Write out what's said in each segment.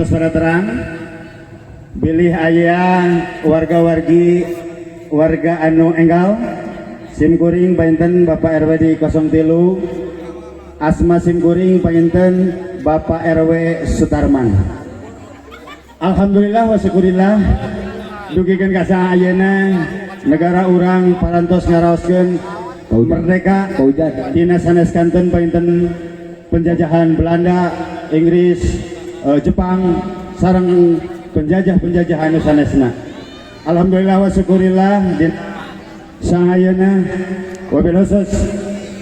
tos pada terang bilih aya warga-wargi warga anu enggal sim kuring panginten Bapak RW di 03 asma sim kuring panginten Bapak RW Sutarman. Alhamdulillah wa syukurillah dugikeun ka ayeuna negara urang parantos ngaraoskeun merdeka tina sanes kanten panginten penjajahan Belanda, Inggris, Jepang sareng penjajah-penjajah anu sanesna. Alhamdulillah wa syukurillah di sangayana wabil khusus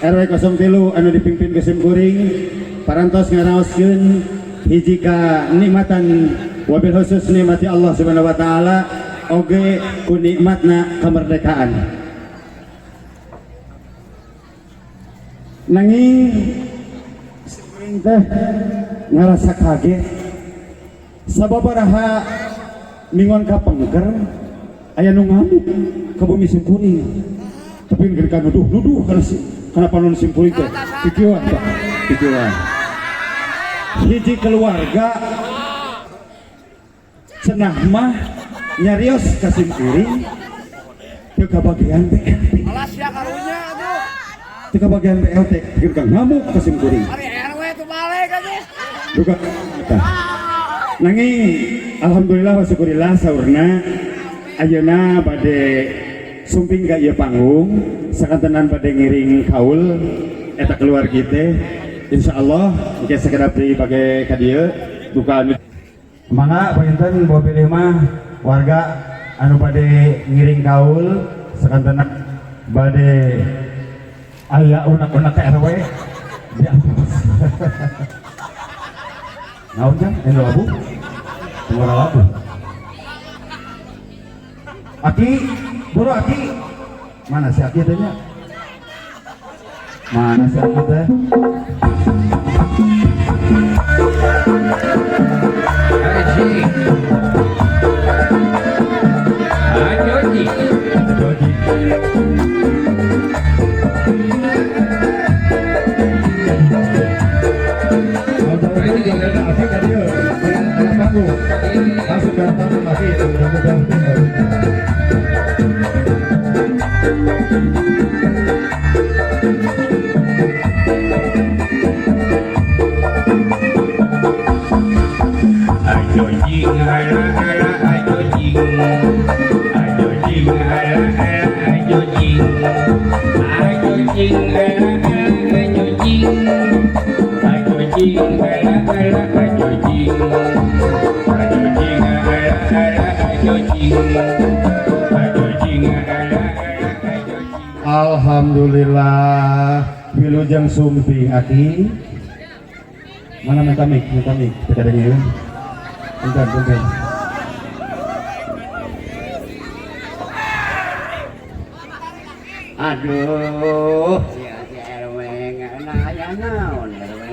RW 03 anu dipimpin ku sim kuring parantos ngaraoskeun hiji kanikmatan wabil khusus nikmati Allah Subhanahu wa taala oge ku nikmatna kemerdekaan. Nanging kuring teh ngarasa kaget sababaraha minggon ka pengker aya nu ngamuk ka bumi sim kuring tapi keur ka nuduh-nuduh kana kana panon sim kuring teh kikieuan Pak, kikieuan hiji keluarga cenah mah nyarios ka sim kuring teu kabagian BLT. Alas ya karunya atuh. Teu kabagian BLT keur ka ngamuk ka sim kuring. Ari RW tuh balik atuh. Duka eta. Nanging alhamdulillah wa syukurillah saurna ayeuna bade sumping ka ieu panggung sakantenan bade ngiring kaul eta keluargi teh insyaallah engke sakedap deui bage ka dieu duka anu mangga panginten bobilih mah warga anu bade ngiring kaul sakantenan bade aya unak-unak ka RW di atas. Naon jang? Endo labu? Tunggu labu. Aki, buru Aki. Mana si Aki teh nya? Mana si Aki teh? Aji. Joji. Aki ka dieu. Kana panggung. Langsung ke panggung Aki. Ajo jing ala ala ajo jing. Ajo jing ala ala ajo jing. Ajo jing ala ala ajo jing. Ajo jing ala ala ajo jing. Ajo jing ala ala ajo jing. Ajo jing ala ala ajo jing. Alhamdulillah wilujeng sumping Aki. Mana minta mic, kita ada nyewa. Bentar, bentar. Aduh, si RW nggak naon, RW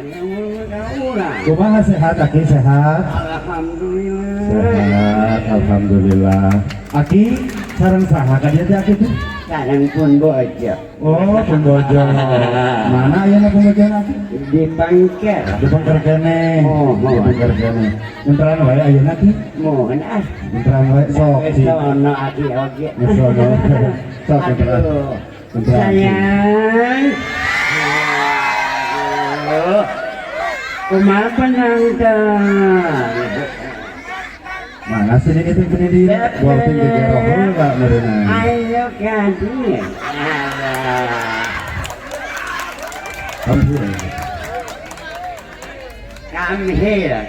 urang. Kumaha sehat Aki, sehat? Alhamdulillah. Sehat, alhamdulillah. Aki, sareng saha ka dieu teh Aki teh? Sareng pun bojo. Oh, pun bojo. Mana ayeuna pun bojo Aki? Di pangker. Di pangker keneh. Oh, di pangker keneh. Enteran wae ayeuna Ki? Mohon ah. Enteran wae sok Geus Ki. sono Aki oge. Geus sono. Sok enteran. Aduh. Enteran. Sayang. Aduh. Kumaha penangtang? Mana sih ini teh penidi? Buang tinggi geroh heula meureunna. Ayo ka dieu. Come here. Come here.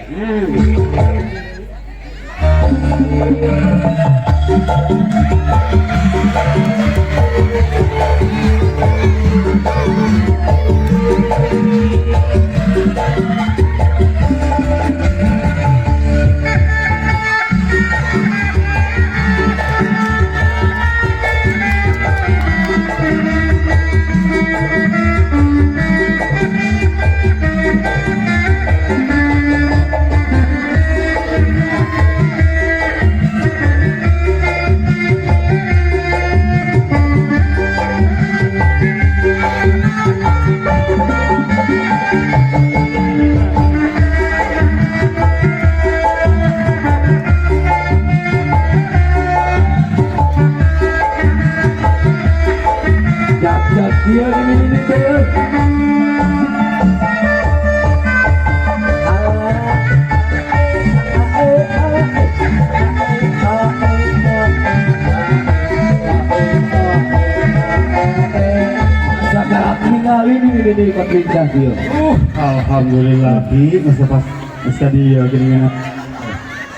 deui ka lincah kieu. Alhamdulillah Ki, geus pas geus ka dieu geuningan.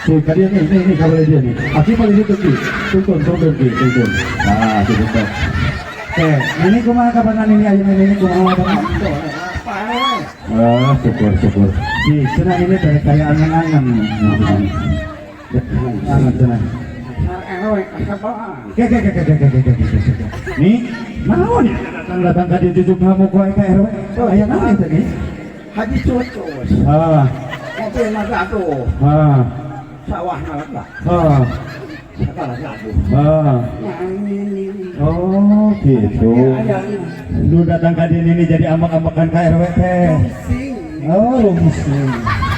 Tuh, ka dieu nih, nih, nih, kabar dia nih. Aki paling ditu Ki. Tuntun, tuntun Ki, tuntun. Nah, tuntun. Oke, ini kumaha kabarna ini ayeuna ini kumaha kabarna? Ah, syukur, syukur. Ki, cenah ini teh kayak angan-angan. Angan cenah. RW kasabahan. Ke ke ke ke ke ke ke ke ke ke. Nih, naon ya datang datang ka dieu jujuk ngamuk wae ka RW. Aya naon teh nih? Haji Cucus. Ah, Mobil mah gaduh, ah, sawah lega, ah, segala gaduh. ah. Nah, ini. Oh, gitu. Lu datang ka dieu ini jadi ambek-ambekan ka RW teh. Sing. Oh, rungsing.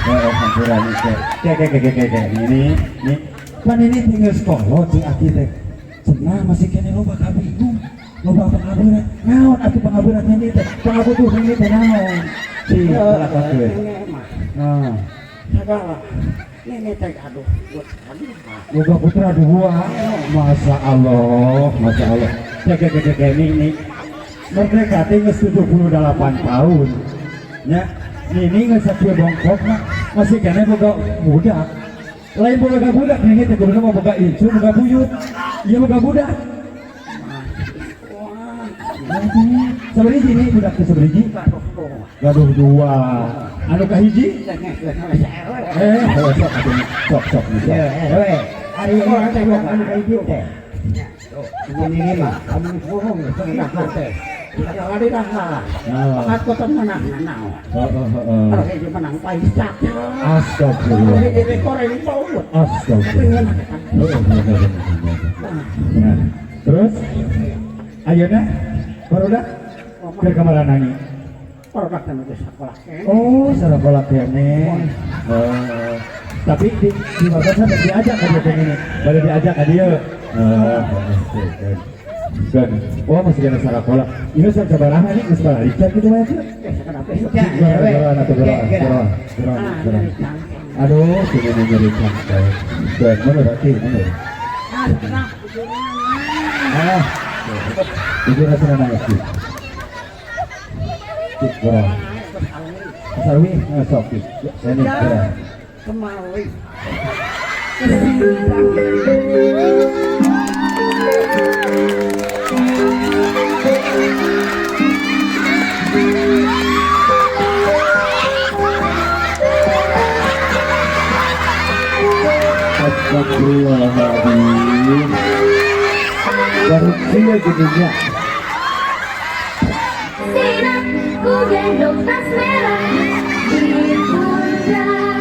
Oh, hampura nih teh. Ke ke ke ke ke ke. Ini, nih. Pan ini tinggal sekolah jeung aki teh. Cenah masih keneh loba kabingung. Loba pangaburan. Naon atuh pangaburan ini teh? Pangabutuh ini teh naon? Si, salah satu. Ini mah Nah, segala. Ini teh gaduh, buat gaduh. boga putra dua. Masya Allah, Masya Allah. Cek, cek, cek, cek, ini, ini. Merdeka teh geus 78 tahun. Ya, ini geus sakieu bongkok mah masih keneh boga budak. Lain boga budak nih teh kuduna mah boga incu, boga buyut. Ieu boga budak. Wah, Sabariji nih budak teh sabariji? gaduh dua. Gaduh dua. Anu kahiji? Eh, oh, sok atuh. Sok sok nih, sok. Ya, RW. Ari orang teh anu kahiji teh. Ini mah kamu bohong setengah teh. Kalau di dah. Nah. Pangat kota menang naon. Heeh, heeh. Kalau hiji menang paisak. Kalau Astagfirullah. hiji rekoreng baut. Astagfirullah. Heeh, heeh, heeh, heeh. Nah, terus ayeuna barudak keur kamarana nih? Produk teh sekolah. Oh, sekolah keneh. Oh. Tapi di Bapak bade diajak ka dieu teh ini. Bade diajak ka dieu. Heeh, oke, oke. Kan. Oh, masih kena sekolah. Ieu sabaraha nih geus balik gitu wae teh. Geroan atuh geroan, geroan, geroan, geroan. Aduh, sini nih nyeri cangkeng. Dan mana berarti, mana? Ah, jujur rasanya nangis sih. Cik, geroan. Sarwi, sok, Cik. Ini, geroan. Kemari. Astagfirullahaladzim. Baru sia jadinya. Sinak, ku gendong tas merah di pundak.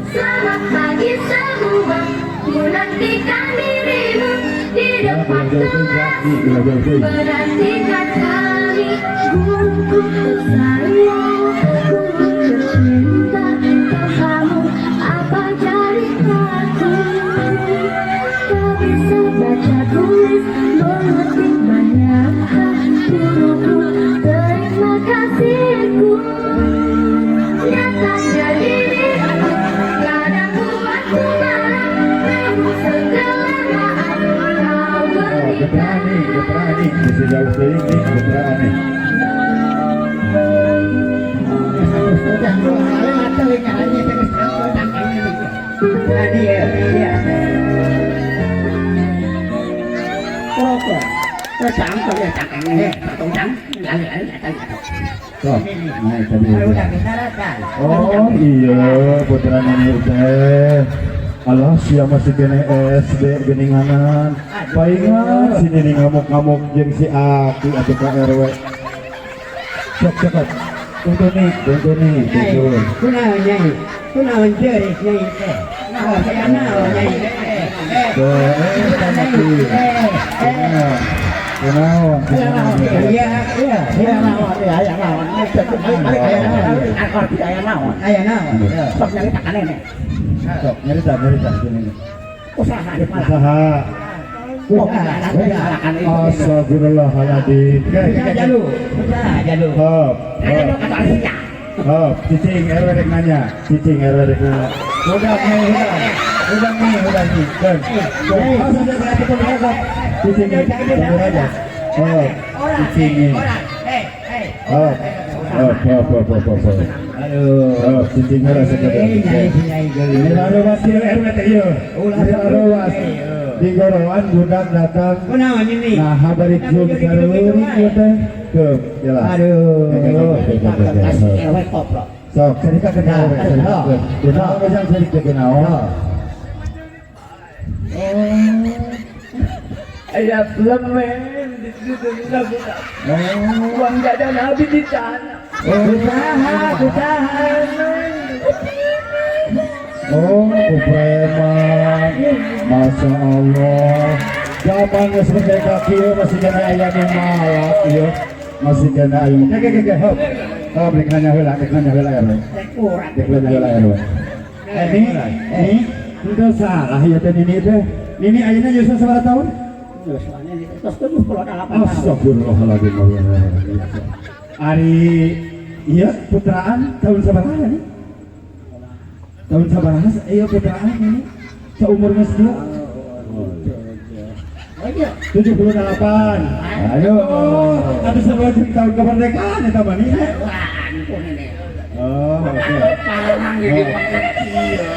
Selamat pagi semua, ku nantikan dirimu di depan kelas. Menantikan kami, guruku tersayang, guru tercinta. Kau kamu apa ceritaku? Kau bisa baca tulis, mengerti banyak hal. Guruku, terima kasihku. Nyatanya diriku kadang buatku marah, namun segala maaf kau Oh, berikan. gepraan nih, gepraan nih. Bisa jauh teuing nih, gepraan nih. Sok, naik tadi. Oh iya, putra nenek teh. Alah, sia masih kene SD geninganan. Palingan si nini ngamuk-ngamuk jeung si Aki atau ka RW. Sok sok. Tuntun nih, tuntun nih, tuntun. Kunaon nyai? Kunaon jeurik nyai teh? Naon saya naon nyai teh? Tuh, sama ki. Kunaon, kunaon. Iya, iya, iya naon, iya aya naon. Aya naon, aya naon. Aya naon. Sok nyarita ka nenek. Sok, nyarita, nyarita sini nih. Usaha di pala. Usaha. Astagfirullahaladzim. Usaha jalu. Usaha jalu. Hop, Ada hop. dong kata sia. Hop, cicing RW rek nanya, cicing RW rek nanya. Udah nih, udah. Udah nih, udah nih. Dan, dan. Oh, sudah, sudah, cukup, cukup. Cicing nih, mundur aja. Hop, cicing nih. Hop. Oh, oh, oh, oh, oh. Aduh. Oh, cicing heula sakedeung. Nyai nyai geulis. Miraruas ieu RW teh ieu. Ulah Miraruas. Di goroan budak datang. Kunaon ini? Nah, bari jeung sareureun ieu teh. Tuh, jelas. Aduh. Kasih RW koplok. Sok, cerita ke RW. Kunaon ujang cerita kunaon? Ayah lemen di situ uang jajan habis di sana. Usaha, usaha. Oh, ku preman. Masya Allah. Zaman geus merdeka kieu masih kena aya nu malak ieu. Masih kena aya. Ke ke ke hop. Oh, balik nanya heula, balik nanya heula RW. Balik nanya heula RW. Ini ini henteu salah ieu teh nini teh. Nini ayeuna yuswa sabaraha tahun? Tos 78 tahun. Astagfirullahaladzim. Ari iya putraan tahun sabaraha nih? Tahun sabaraha iya putraan ini? Seumur geus kieu? 78. Ayo. Atuh sabaraha tahun kemerdekaan eta mah nih? Oh, oke.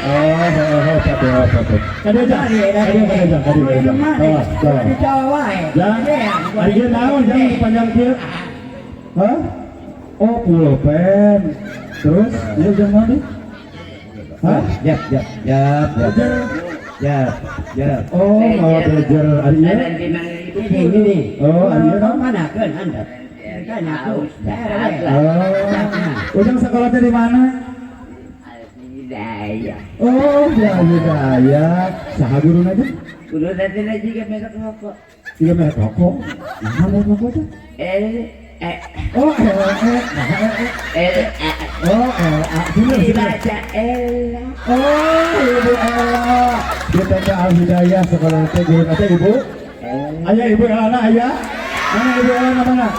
Oh, oh, satu, satu. Kadieu jang, kadieu kadieu jang, kadieu jang. Oh, jang. Ari ieu naon jang panjang kieu? Hah? Oh, pulpen. Terus ieu jang naon deui? Hah? Jap, jap, jap, jap. Jap, jap. Oh, mau belajar ari ieu? Ini ini. Oh, ari ieu naon? Mana keun anda? Oh. Ujang sekolah teh di mana? Hidayah. Oh, di Hidayah. Saha guruna teh? Guru teh juga merek rokok. Juga merek rokok. Nah, merek rokok teh? L E. Oh, L E. Nah, E L E. Oh, L A. Sini, sini. Dibaca Ella. Oh, Ibu Ella. Di TK Al Hidayah sekolah teh guruna teh Ibu? Aya Ibu Elana aya? Mana Ibu Elana mana?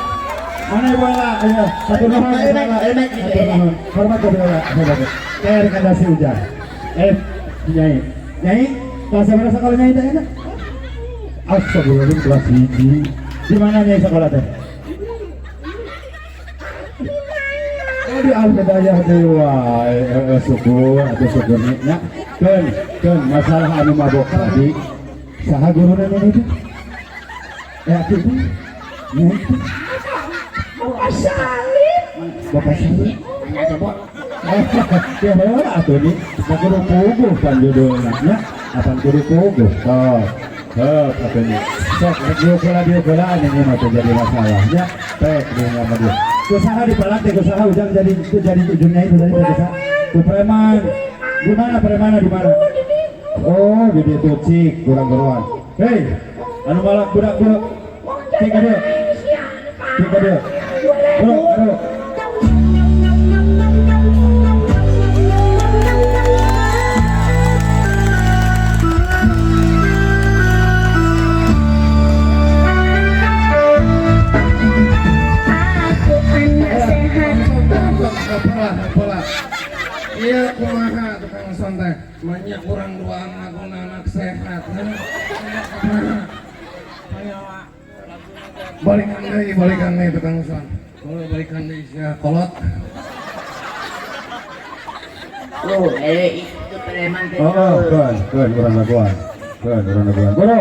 Mana Ibu Ella? Ayo, satu nuhun Ibu Ella. Satu nuhun. Hormat ke Ibu Ella. Hormat. Rekomendasi ujang. Nyai. Nyai, kelas berapa sekolah Nyai teh enak? Astagfirullahaladzim, kelas 1. Di mana Nyai sekolah teh? Oh, di Al Hidayah deui wae. Syukur atuh syukur nya. Keun, keun masalah anu mabok tadi. Saha guruna nini teh? Atuh teh. Nyai teh. Bapak Salim. Bapak Salim. Ya heula atuh ni, da kudu puguh pan judulna nya. Apan kudu puguh. Sok. Heup atuh ni. Sok rek dieukeula-dieukeula ini mah teu jadi masalah nya. Pek di mah dia. Ku saha dipalak teh ku saha ujang jadi ujungnya itu tadi ku saha? Ku preman. Di mana premana di mana? Oh, di ditu cik kurang-kurangan. Hei, anu malak budak-budak. Cik ka dieu. Cik ka dieu. Bro, bro. Aku anak sehat. Apalah, iya kumaha tukang son teh, banyak kurang dua laguna anak sehat. Balikan deui tukang son. Kalau balikan deui sia kolot. Oh, itu preman teh. Oh, keun, keun urang laguan. Keun urang laguan. Bro,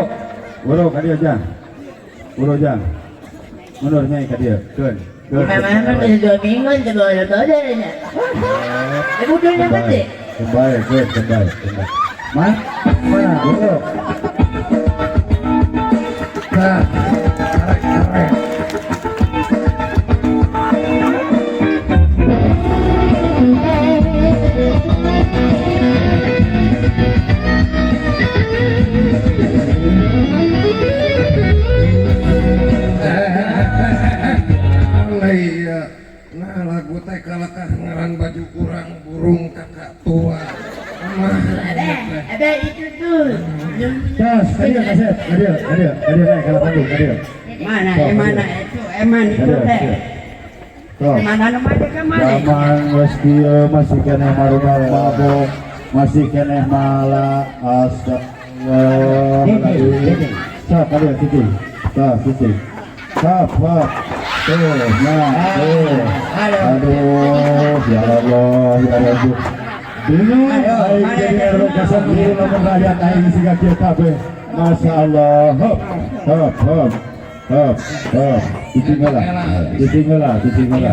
bro ka dieu jang. Bro jang. Mundur nyai ka dieu. Keun. Memang masih 2 minggu sebelum ada nya. Budulnya mati. Kembali, kembali, kembali. Mas, mana? Bro. Nah, tarik, tarik. Iya, nah lagu teh kalakah ngaran baju kurang burung kakak tua. Ada itu tuh. Tas, kadieu kaset, kadieu, kadieu, kadieu naik kalau panggung, kadieu. Mana, mana itu, eman itu teh. Mana nu maju ka mana? Zaman geus kieu masih keneh marumar mabok, masih keneh malak, astagfirullahaladzim. Sok kadieu siti. Sok siti. Sok, sok. Tuh, nah, tuh. Aduh, ya Allah, ya Rabbi. Bingung aing jadi RW ka-10 lamun rakyat aing siga kieu kabeh. Masya Allah. Hop, hop, hop. Hop, hop. Cicing heula. Cicing heula, cicing heula.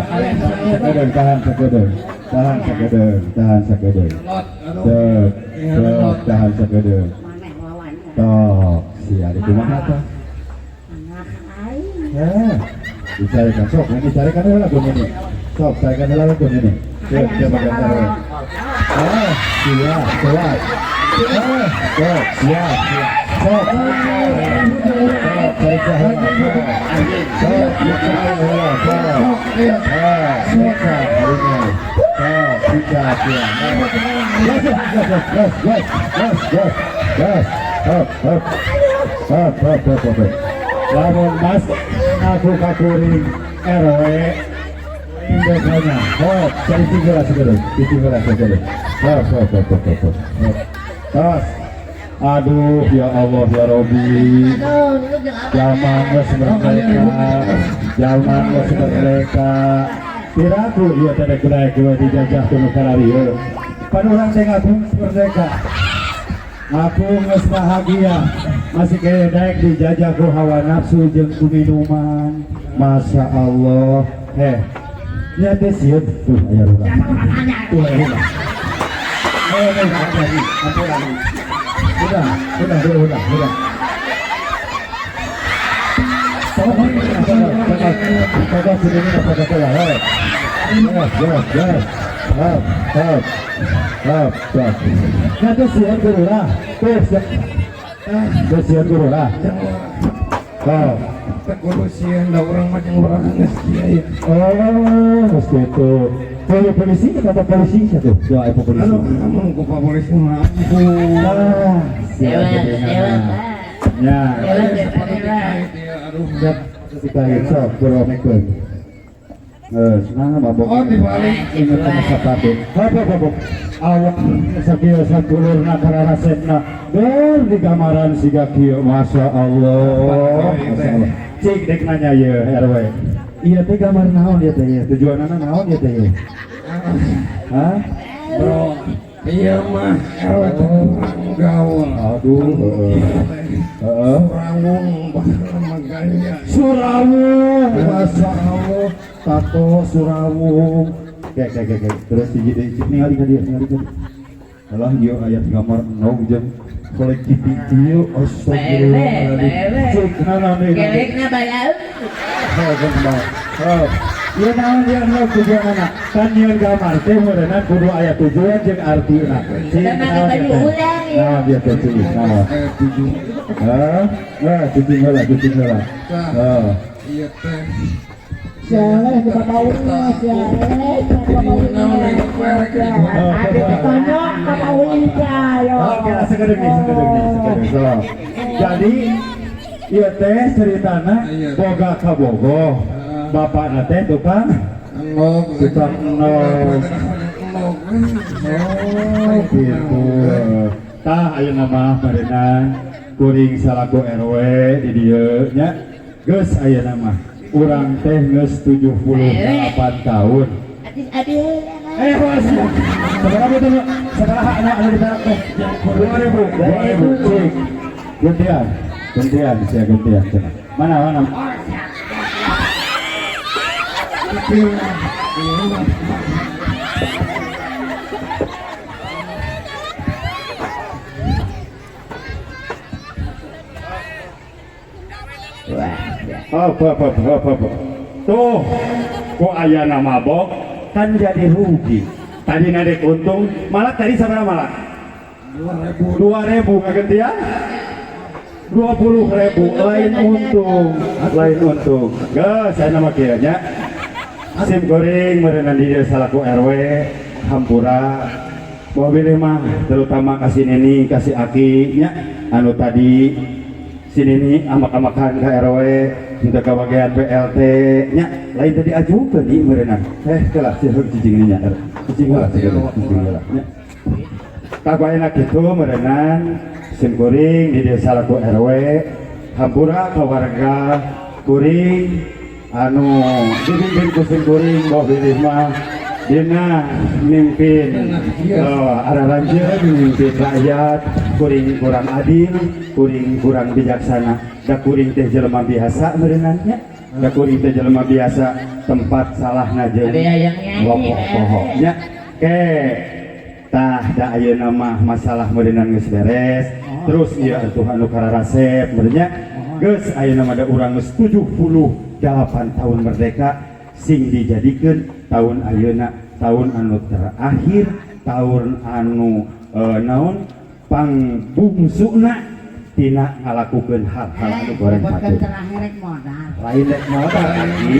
Sakedeung, tahan sakedeung. Tahan sakedeung, tahan sakedeung. Dek, dek, tahan sakedeung. Tok, sia di kumaha tah? Eh, dicarikan sok, ini carikan heula lagu ini. Sok, carikan heula lagu ini. Siap, siap, siap. Ah, siap, siap. Ah, sok, siap, siap. Sok. Sok, carikan heula. Sok, carikan heula, sok. Ah, siap, harinya. Sok, siap, siap. Gas, gas, gas, gas, gas, gas, gas, gas. Hop, hop. Hop, hop, hop, hop. Lamun mas aku kakuring RW indekanya. Hop, cari tiga lah sekedar, tiga lah sekedar. Hop, hop, hop, hop, hop, hop. Tas. Aduh, ya Allah ya Robi. Zaman geus merdeka, zaman geus merdeka. Piraku ieu teh rek daek dijajah ku nu kararieu. Pan urang teh ngaku merdeka. Aku geus bahagia masih kaya daek dijajah ku hawa nafsu jeung ku minuman. Masya Allah. Heh, nya teh sieun tuh aya urang. Tuh aya urang. Udah, udah, udah, udah, udah. Oh, mesti itu. Kalau polisi, kata polisi satu. Ya, apa polisi? Aduh, kamu kok pak polisi mah. Ah, siap. Ya. Siap. Kita sok beromekkeun. Senang mabok. Oh, dibalik. Ingat sama sepatu. Hop, hop, hop. Awak sakieu sadulurna kararasetna. Ber di gamaran siga kieu, Masya Allah. Masya Allah. Cik dek nanya ye RW. Iya teh gambar naon ya teh ya? Tujuanana naon ya teh ya? Hah? Bro, iya mah RW teh kurang gaul. Aduh, heeh. Surawung bahkan gaya. Surawung, Masya Allah. Tato surawung. Kayak kayak kayak. Terus hiji deui cik ningali ka dieu, ningali ka dieu. Alah ieu aya gambar nog jeung kolektif ieu astagfirullahaladzim. Cik naon deui? Kelekna balau. Oh, ieu naon ieu naon tujuanana? Kan nyieun gambar teh meureunna kudu aya tujuan jeung artina. Cik naon ieu teh? Naon ieu teh cik? Naon? Hah? Nah, cicing heula, cicing heula. Heeh. Ieu teh. Sialeh kita paunya, sialeh kita paunya. Ada ketonyok ke paunya, ayo. Oke, sekedeng nih, sekedeng nih, sekedeng. So, jadi ieu teh ceritana boga kabogoh. Bapakna teh tukang Endog, tukang endog. Oh, gitu. Tah ayeuna mah bareuna kuring salaku RW di dieu nya. Geus ayeuna mah urang teh geus 78 tahun. Eh, masih. Sabaraha itu? Sabaraha anak anu ditarik teh? 2000, 2000. Cik. Gantian. Gantian, sia gantian cenah. Mana mana? Hop, hop, hop, hop, hop. Tuh, kok ayana mabok kan jadi rugi. Tadi nadek untung, malah tadi sabaraha malah? 2000 ngagantian? 20.000 lain untung, lain untung. Geus saya nama kieu nya. Sim goreng meureunna di dieu salaku RW hampura. Mobil mah terutama kasih nini, kasih aki nya anu tadi si nini amak-amakan ka RW untuk kebagian BLT nya lain tadi ajukeun di meureunna. Eh kelah si cicing nya. Cicing heula, cicing heula nya. Kabayana kitu meureunna sim kuring di desa laku RW hampura ka warga kuring Anu dipimpin ku simkuring, boh mah dina mimpin araranjeun, mimpin rakyat kuring kurang adil, kuring kurang bijaksana. Da kuring teh jelema biasa meureunan nya, da kuring teh jelema biasa, tempat salahna jeung Ada yang nyanyi. Poho nya ke. Tah, da ayeuna mah masalah meureunan geus beres. Terus ieu atuh anu kararasep meureun nya geus ayeuna mah, da urang geus 78 tahun merdeka, sing dijadikeun tahun ayeuna tahun anu terakhir, tahun anu naon pangbungsuna tina ngalakukeun hal-hal anu goreng Bukan patut. Terakhir rek modal. Lain rek modal lagi,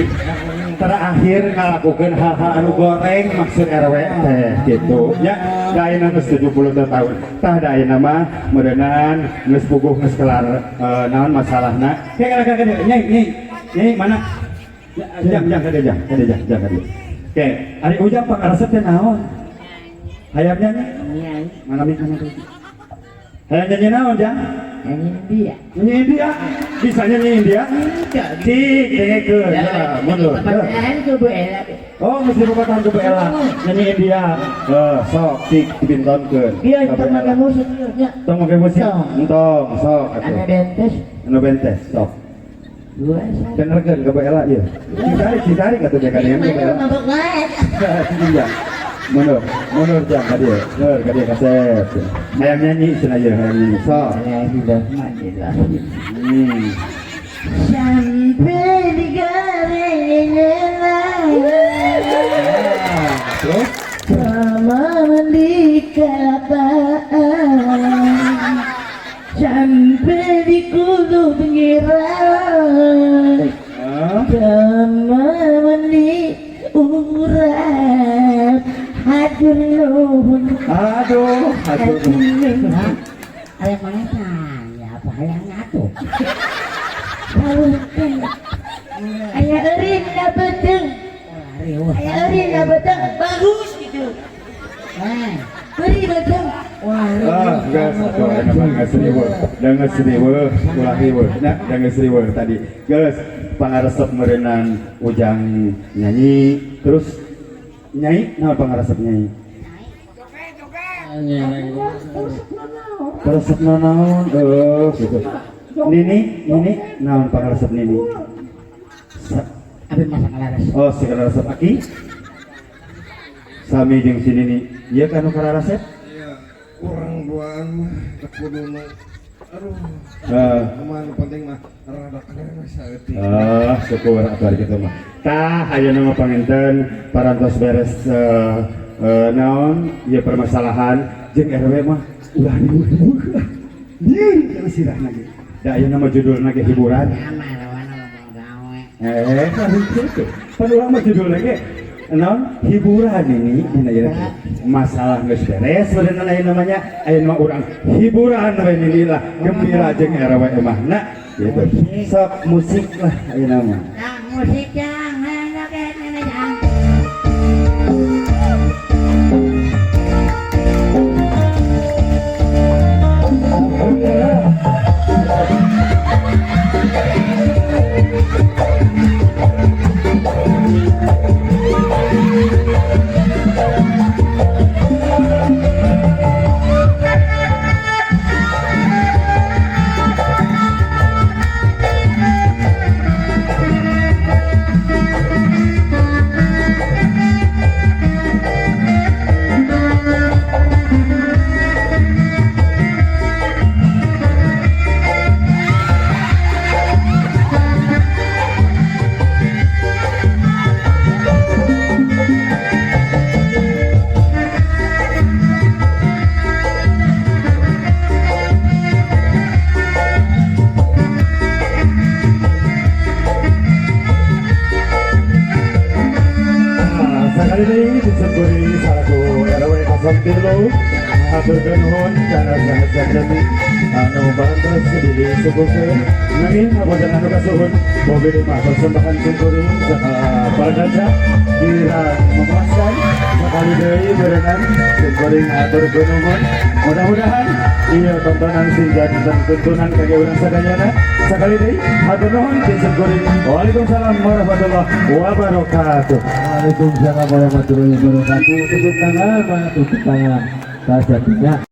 terakhir ngalakukeun hal-hal anu goreng maksud RW teh gitu nya. Da ayeuna geus 70 tahun. Tah, da ayeuna mah meureunan geus puguh, geus kelar naon masalahna. Ke ke ke, nyai, nyai, nyai mana? Ya, jang, jang, kade, jang, kade, jang, jang, kade. Oke, ari Ujang pangaresep teh naon? Hayam nyanyi? Iya. Mana mi, mana? Hayam nyanyi naon, Jang? Nyanyi India. Nyanyi India? Bisa nyanyi India? Cik, dengekeun. Ya, mundur. Papatahan ko Bu Ella. Oh, mesti papatahan ku Bu Ella. Nyanyi India. Eh, sok cik dibintonkeun. Iya, entong make musik nya. Tong make musik. Tong. Entong, sok atuh. Anu bentes. Anu bentes, sok. Dua, satu. Benerkeun ka Bu Ella ieu. Cik tarik, cik tarik atuh dekan ka Bu Ella. Mabok wae. Cik jang. Mundur, mundur jang ka dieu. Mundur ka dieu kasep. Hayang nyanyi cenah ieu, hayang nyanyi. Sok. Bismillahirrahmanirrahim. Sampai di garing. Ah, terus. Sama mandi kelapaan. Sampai di kudu pengiran. Ah. Sama mandi urat. Hatur nuhun. Aduh, aduh. Hatur nuhun. Ada mana tanya apa yang ngatuh? Kawukan. Aya eureun na beuteung. Riuh. Aya eureun na beuteung. Bagus gitu. Eh, Beri beuteung. wah, Ah, geus atuh ayeuna mah geus riweuh. Da geus riweuh, ulah riweuh. Nah, da geus riweuh tadi. Geus pangaresep meureunan Ujang nyanyi, terus nyai naon pangaresep nyai? Resep naon? Eh, gitu. Nini, Nini naon pangaresep Nini? Abi masa kalares. Oh, si resep aki. Sami jeung si Nini. Ieu kan nu kararesep? Iya, kurang duaan mah teu kudu nu. Aduh, kumaha nu penting mah rada keren saeutik. Ah, syukur atuh ari kitu mah. Tah, ayeuna mah panginten parantos beres naon ieu permasalahan jeung RW mah ulah riweuh-riweuh. Nyieun kana sirahna ge. Da ayeuna mah judulna ge hiburan. Nyaman lawan ngomong gawe. Eh, kan kitu. Pan urang mah judulna ge naon hiburan ini dina ieu teh. Masalah geus beres beuneunan ayeuna mah nya. Ayeuna mah urang hiburan we nini lah, gembira jeung RW mah. Nah, gitu. Sok musik lah ayeuna mah. Yang musik yang enak enak yang. Nah, sekali deui disebut salaku RW 03 haturkeun nuhun kana saha anu bantos disuguhkeun, nanging hapunten anu kasuhun mobil mah persembahan simkuring para kaca dira memuaskan. Sekali deui berenang kuring atur nuhun. Mudah-mudahan ieu tontonan sing janten tuntunan kangge urang sadayana. Sekali deui hatur nuhun ti kuring. Waalaikumsalam warahmatullahi wabarakatuh. Waalaikumsalam warahmatullahi wabarakatuh. Tepuk tangan, mana tepuk tangan. Sejatinya.